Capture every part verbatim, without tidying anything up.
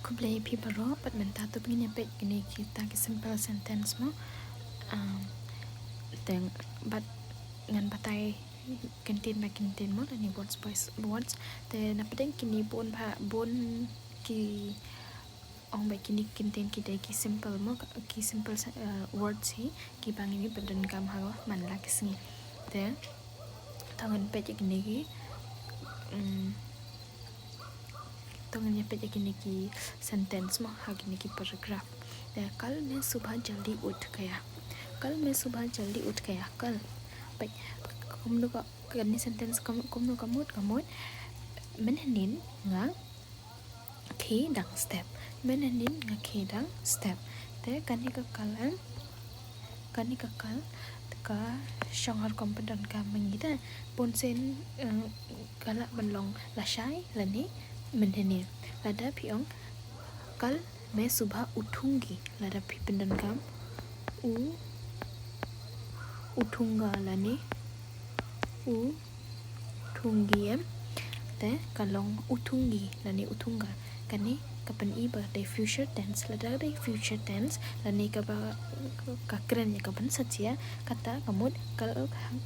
Khublei phi baroh, bad mynta to ngin ïa peit kine kita ki simple sentence mo. Um, te bad ngan batai kyntien ba kyntien mo, lane words by words. Te na pdeng kine bun ba bun ki ong ba kine kyntien ki dei ki simple mo, ki simple sen-, uh, words hi, kiba ngin ïa pyndonkam ha man la ki sngi. Te to ngin peit kine ki, um, To ngin ïa peit ïa kine ki sentence mo, ha kine ki paragraph. Te, "कल मैं सुबह जल्दी उठ गया।" "कल मैं सुबह जल्दी उठ गया।" Kal. Peit, kumno ka, kane sentence kum, kumno ka mut, ka mut. Mynhynnin nga khie dang step. Mynhynnin nga khie dang step. Te, kane ka kal em. Kane ka kal, ka shong ha rukom pyndonkam ma ngi te. Bun sien, eh, ka lah ban long lashai, lane mynhynnin. Lada phi ong, "कल मैं सुबह उठूंगी।" Lada phi pyndonkam, u, उठूंगा, lane, u, उठूंगी em. Te, ka long उठूंगी, lane उठूंगा. Kane, ka pyni ba dei future tense, lada dei future tense, lane kaba, ka kren ïa ka ban sa jia, kata ka mut, ka,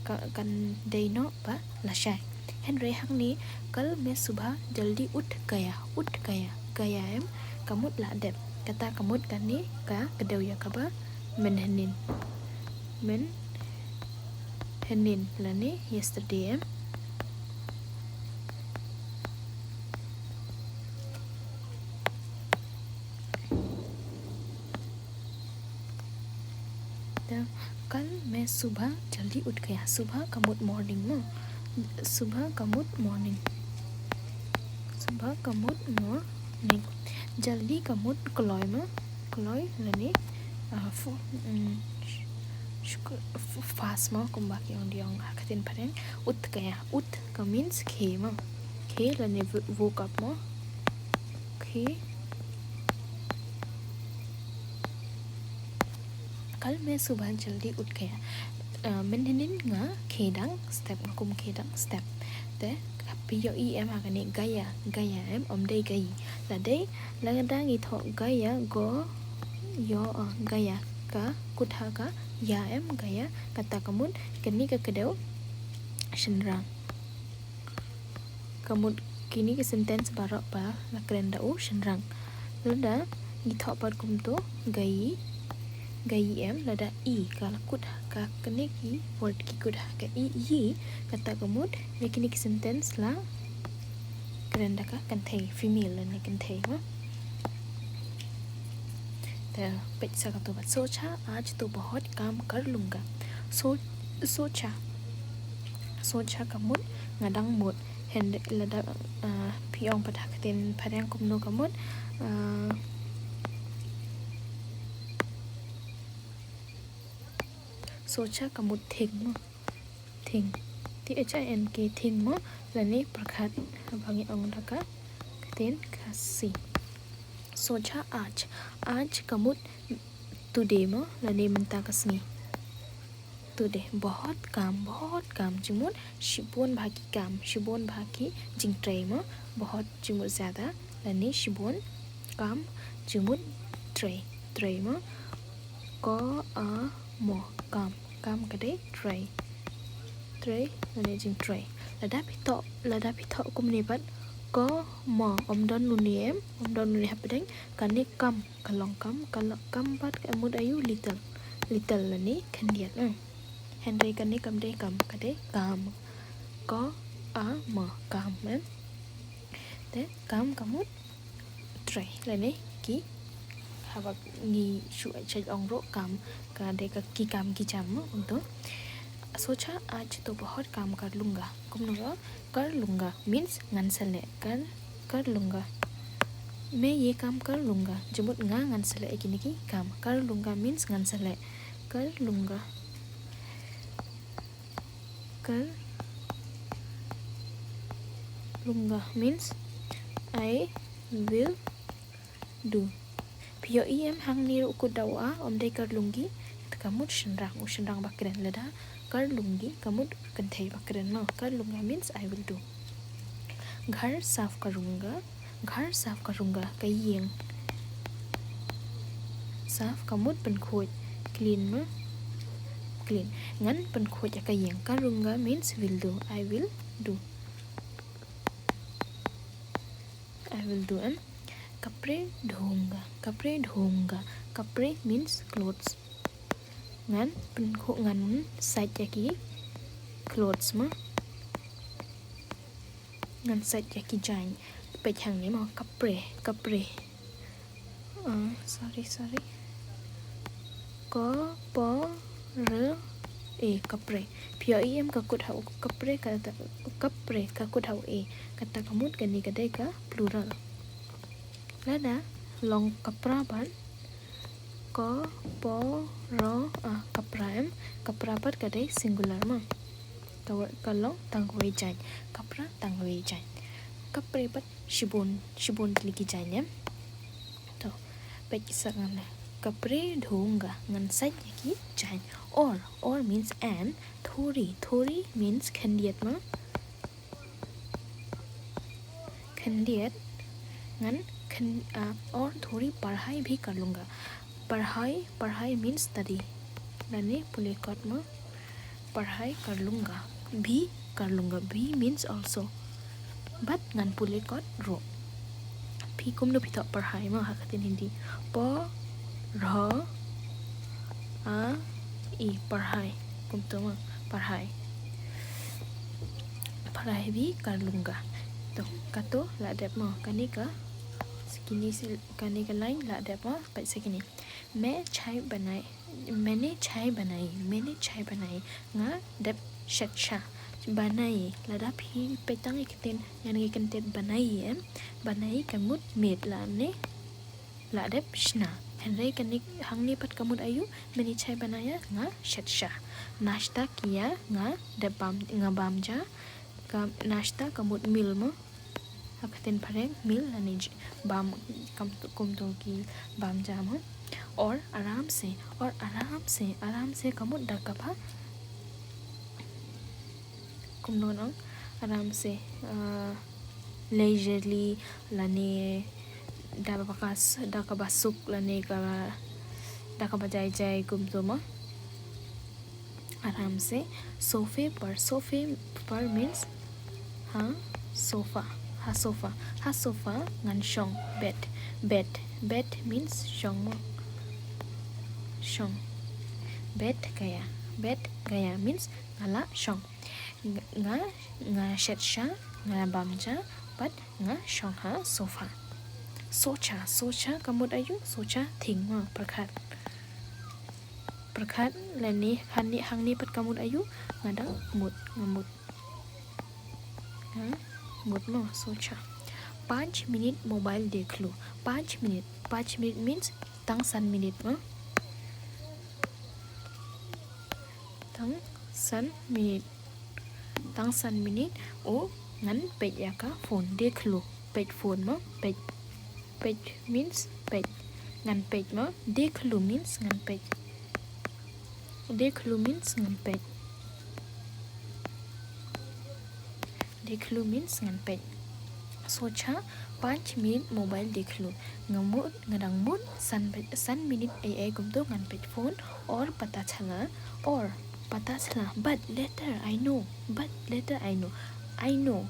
ka, kan dei noh ba lashai. Hynrei hangne, "कल मैं सुबह जल्दी उठ गया।" उठ गया, गया em, ka mut la dep. Kata ka mut kane, ka, ka dei ïa kaba, mynhynnin. Mynhynnin, lane, yesterday em. Te, "कल मैं सुबह जल्दी उठ गया।" Subah ka mut morning mo. Subah ka mut morning. Subah ka mut morning. Jaldi ka mut kloi mo. Kloi lane, ah, fu-, mm, sh-, sh-, f-, fast mo, kumba ki ong dei ong ha ka ktien phareng. उठ गया. उठ ka means khie mo. Khie lane w-, woke up mo. Khie. "कल मैं सुबह जल्दी उठ गया।" Uh, mynhynnin nga khie dang step, nga kum khie dang step. Te, phi ïohi em ha kane gaya, gaya em, ym dei gayi. Lada, lada ngi thoh gaya, go, yo, uh, gaya, ka kut ha ka ya em, gaya, kata ka mut, kane ka kdew shynrang. Ka mut kine ki sentence baroh ba la kren da u shynrang. Lada ngi thoh pat kumto, gayi, gayi em, lada i ka la kut ha ka kine ki word ki kut ha ka i, yi, kata ka mut ïa kine ki sentence la kren da ka kynthei, female lane kynthei mo. Te peit sa kato pat, "सोचा आज तो बहुत काम कर लूंगा।" So, socha. Socha ka mut nga dang mut. Hynrei lada, ah, phi ong pat ha ka ktien phareng kumno ka mut. Ah, socha ka mut think mo. Think. T H I N K, think mo. Lane pyrkhat. Haba ngi ong da ka ktien Khasi. सोचा आज. आज ka mut today mo, lane mynta ka sngi. Today, बहुत काम, बहुत काम, jingmut shibun bha ki kam, shibun bha ki jingtrei mo, बहुत jingmut zyada, lane shibun, काम jingmut trei, trei mo, ko a mo, काम, काम ka dei trei, trei lane jingtrei. Lada phi thoh, lada phi thoh kumne pat, ko mo, ym don une em, ym don une hapdeng, kane kam, ka long kam, ka long kam pat ka mut aïu, little. Little lane khyndiat, eh. Hynrei kane kam dei kam, ka dei kam. Ko a mo, kam, eh. Te kam ka mut trei lane ki, haba ngi shu shait ong ruh kam, ka dei ka ki kam ki jam mo, kumto. सोचा आज तो बहुत काम कर लूंगा. Kumno ka, कर लूंगा means ngan sa leh. Kar, कर लूंगा. मैं ये काम कर लूंगा. Jingmut nga ngan sa leh ïa kine ki kam. कर लूंगा means ngan sa leh. कर लूंगा. कर लूंगा means I will do. Phi ïohi em hangne ruh u kut da u a, ym dei कर लूंगी, te ka mut shynrang, u shynrang ba kren. Lada कर लूंगी ka mut kynthei ba kren mo. कर लूंगा means I will do. घर साफ करूंगा, घर साफ करूंगा, ka ïing. साफ ka mut pynkhuid, clean ma. Clean. Ngan pynkhuid ïa ka ïing. करूंगा means will do. I will do. I will do em. कपड़े धोऊंगा, कपड़े धोऊंगा. कपड़े means clothes. Ngan pynkhuid, ngan sait ïa ki clothes ma. Ngan sait ïa ki jaiñ. Peit hangne ma, कपड़े, कपड़े. Ah, sorry, sorry. K P R E, कपड़े. Phi ïohi em ka kut ha u कपड़े, kata, कपड़े ka kut ha u e. Kata ka mut kane ka dei ka plural. Lada long कपड़ा pat, K P R A, कपड़ा em, कपड़ा pat ka dei singular ma. Ka wa-, ka long tang kawei jaiñ. कपड़ा tang kawei jaiñ. कपड़े pat shibun, shibun tylli ki jaiñ em. To, peit sa hangne. कपड़े धोऊंगा, ngan sait ïa ki jaiñ. और, और means and, थोड़ी, थोड़ी means khyndiat ma. Khyndiat, ngan khyn-, ah, और थोड़ी पढ़ाई भी कर लूंगा. पढ़ाई, पढ़ाई means study. Lane pule kot ma. पढ़ाई कर लूंगा, भी कर लूंगा. भी means also. Bad ngan pule kot ruh. Phi kumno phi thoh पढ़ाई ma ha ka ktien Hindi? P, R, A, I, पढ़ाई. Kumto ma, पढ़ाई. पढ़ाई भी कर लूंगा. To, kato la dep ma, kane ka, sa kine si, kane ka line la dep ma, peit sa kine. मैं चाय बनाई, मैंने चाय बनाई, मैंने चाय बनाई. Nga dep shet sha. बनाई, lada phi peit tang ïa ka ktien, ïa kane ka kyntien बनाई em. बनाई ka mut made lane la dep shna. Hynrei kane hangne pat ka mut aïu, मैंने चाय बनाई, nga shet sha. नाश्ता किया, nga dep bam, nga bam ja. Ka नाश्ता ka mut meal ma. Ha ka ktien phareng meal lane j-, bam, kam tu, kumto ki bam ja ma. और आराम से, और आराम से, आराम से ka mut da kaba, kumno nang, आराम से, ah, leisurely lane da kaba kas-, da kaba suk lane ka, da kaba jai jai kumto ma. आराम से, सोफे पर, सोफे पर means ha sofa, ha sofa, ha sofa ngan shong, बैठ, बैठ, बैठ means shong ma. Shong. बैठ गया, बैठ गया means nga la shong. Nga, nga shet sha, nga la bam ja, bad nga shong ha sofa. सोचा, सोचा ka mut aïu, सोचा think ma, pyrkhat. Pyrkhat lane hangne, hangne pat ka mut aïu, nga dang mut, nga mut. Ha? Mut ma, सोचा. पाँच मिनट मोबाइल देख लूं. पाँच मिनट, पाँच मिनट means tang san minit ma. Tang san minit. Tang san minit, u ngan peit ïa ka phone, देख लूं. Peit phone ma, peit. Peit means peit. Ngan peit ma, देख लूं means ngan peit. देख लूं means ngan peit. देख लूं means ngan peit. सोचा पाँच मिनट मोबाइल देख लूं. Nga mut, nga dang mut san, san minit ei ei kumto ngan peit phone. और पता चला, और पता चला, but later I know, but later I know. I know,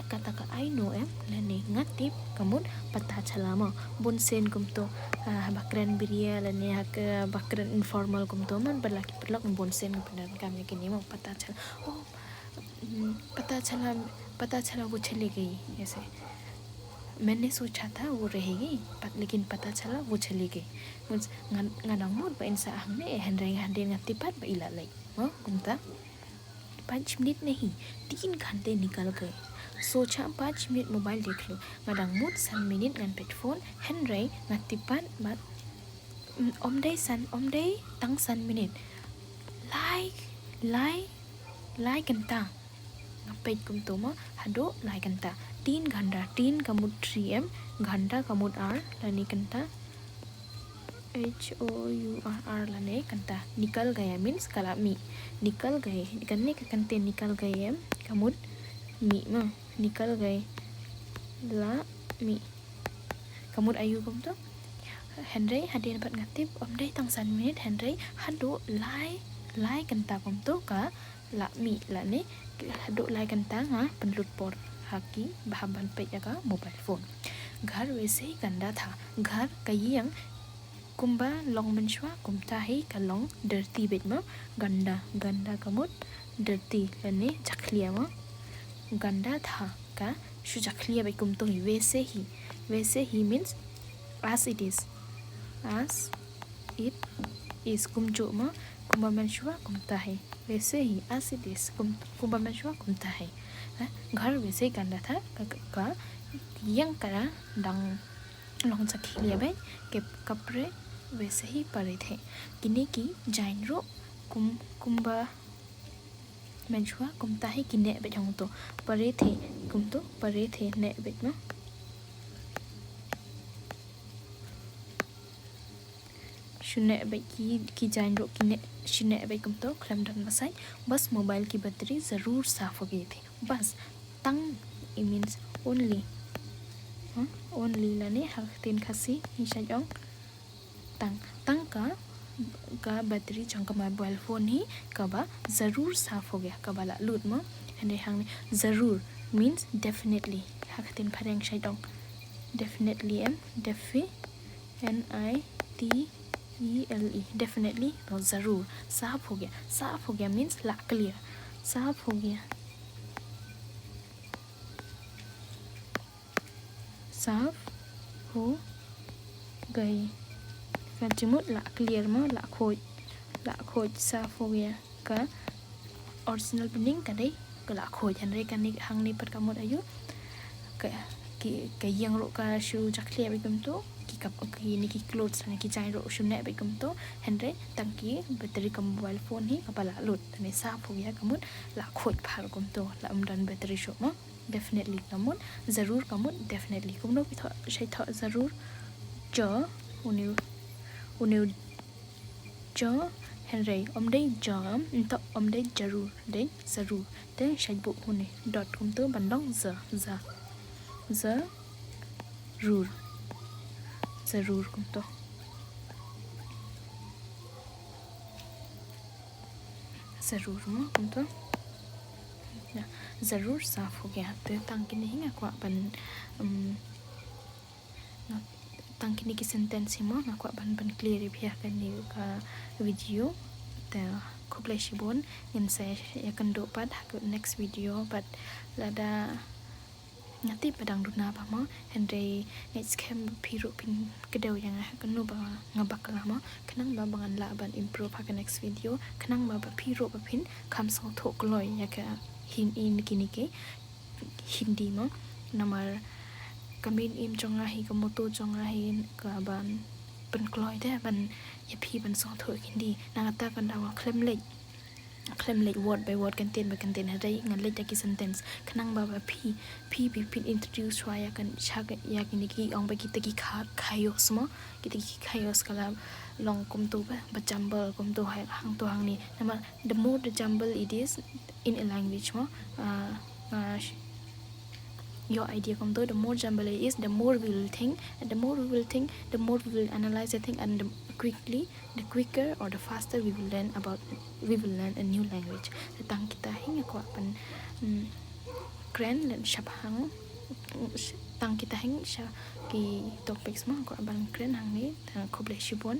kata ka I know em, lane nga tip ka mut पता चला ma. Bun sien kumto, ah, ha ba kren biria lane ha kaba kren informal kumto ma, bad la ki paralok bun sien ki pyndonkam ïa kine ma, पता चला. Oh, Hmm, पता चला, पता चला वो चली गई, ऐसे. मैंने सोचा था वो रहेगी, पत-, लेकिन पता चला वो चली गई. Means, nga, nga dang mut ba in sa hangne, hynrei nga hadien nga tip pat ba i la leit. Mo, kumta. पाँच मिनट नहीं, तीन घंटे निकल गए. सोचा पाँच मिनट मोबाइल देख लूं. Nga dang mut san minit ngan peit phone, hynrei nga tip pat ba, mm, ym dei san, ym dei tang san minit. Lai, lai, lai kynta. Nga peit kumto ma, haduh lai kynta. तीन घंटा, तीन ka mut three em, घंटा ka mut hour, lane kynta. H O U R R lane kynta. निकल गया means ka la mih. निकल गए, kane ka kyntien निकल गए em, ka mut mih ma. निकल गए. La mih. Ka mut aïu kumto? Hynrei hadien pat nga tip, ym dei tang san minit, hynrei haduh lai, lai kynta kumto ka la mih lane, haduh lai kynta nga pynlut por ha ki ba hap ban peit ïa ka mobile phone. घर वैसे ही गंदा था, घर ka ïing, kumba long mynshuwa kumta hi ka long dirty beit mo. गंदा, गंदा ka mut dirty lane jakhlia mo. गंदा था ka shu jakhlia beit kumto hi. वैसे ही, वैसे ही means as it is, as it is, kumjuh mo, kumba mynshuwa kumta hi. वैसे ही, as it is, kum, kumba mynshuwa kumta hi. Ha? घर वैसे ही गंदा था, ka, ka, ka ïing ka dang long jakhlia beit, के कपड़े वैसे ही पड़े थे. Kine ki jaiñ ruh kum, kumba mynshuwa kumta hi ki neh beit hangto. पड़े थे kumto, पड़े थे neh beit mo. Shu neh beit ki, ki jaiñ ruh ki neh, shu neh beit kumto khlem don ba sait. बस मोबाइल की बैटरी ज़रूर साफ़ हो गई थी. बस, tang, it means only. Huh? Only lane ha ka ktien Khasi ngi shait ong tang. Tang ka, ka battery jong ka mobile phone hi kaba ज़रूर साफ़ हो गया, kaba la lut mo. Hynrei hangne ज़रूर means definitely. Ha ka ktien Phareng shait ong definitely em, defi, N I T E L E, definitely, to ज़रूर. साफ़ हो गया, साफ़ हो गया means la clear. साफ़ हो गया, साफ़ हो गई. Ka jingmut la clear mo, la khuid, la khuid, साफ़ हो गया. Ka original meaning ka dei ka la khuid, hynrei kane hangne pat ka mut aïu, ka, ki, ka ïing ruh ka shu jakhlia beit kumto, ki kap, kine ki clothes ne ki jaiñ ruh shu neh beit kumto, hynrei tang ki battery ka mobile phone hi kaba la lut. Tang ne साफ़ हो गया ka mut la khuid bha kumto, la ym don battery shuh mo. Definitely ka mut, ज़रूर ka mut definitely. Kumno phi thoh, shait thoh ज़रूर? J, une u, une u J, hynrei ym dei J, ym toh, ym dei ज़रूर, dei ज़रूर. Te shait buh une dot kumto ban long Z, Z, ज़रूर, ज़रूर kumto. ज़रूर mo kumto. Ya, ज़रूर साफ़ हो गया. Te tang kine hi nga kwah ban, um, nga, tang kine ki sentence hi mo nga kwah ban, ban clear ïa phi ha kane ka video. Te khublei shibun, ngin sa ïakynduh pat ha ka next video, pat lada nga tip ba dang duna bha mo, hynrei nga skhem ba phi ruh phin kdew ïa nga ha kano ba nga bakla mo, khnang ba, ba ngan lah ban improve ha ka next video, khnang ba, ba phi ruh ba phin kham sngewthuh kloi ïa ka Hin, ïa kine ki Hindi mo. Namar ka main aim jong nga hi, ka motto jong nga hi kaban pynkloi te ban ïa phi ban sngewthuh Hindi. Na kata ka daw nga khlem leit, khlem leit word by word, kyntien by kyntien, hynrei nga leit da ki sentence khnang ba, ba phi, phi, phi phin introduce shuwa ïa kan, sha ka, ïa kine ki, ong ba kita ki kha-, chaos mo, kita ki chaos ka la long kumto ba, ba jumble kumto ha, hangto hangne. Namar the more the jumble it is in a language mo, uh, uh, sh-, your idea kumto, the more jumble it is, the more we will think, and the more we will think, the more we will analyze the thing, and the quickly, the quicker or the faster we will learn about, we will learn a new language. Te tang kita hi nga kwah ban, mm, kren lem shaphang, mm, sh-, tang kita hi sha ki topics mo nga kwah ban kren hangne. Te khublei shibun.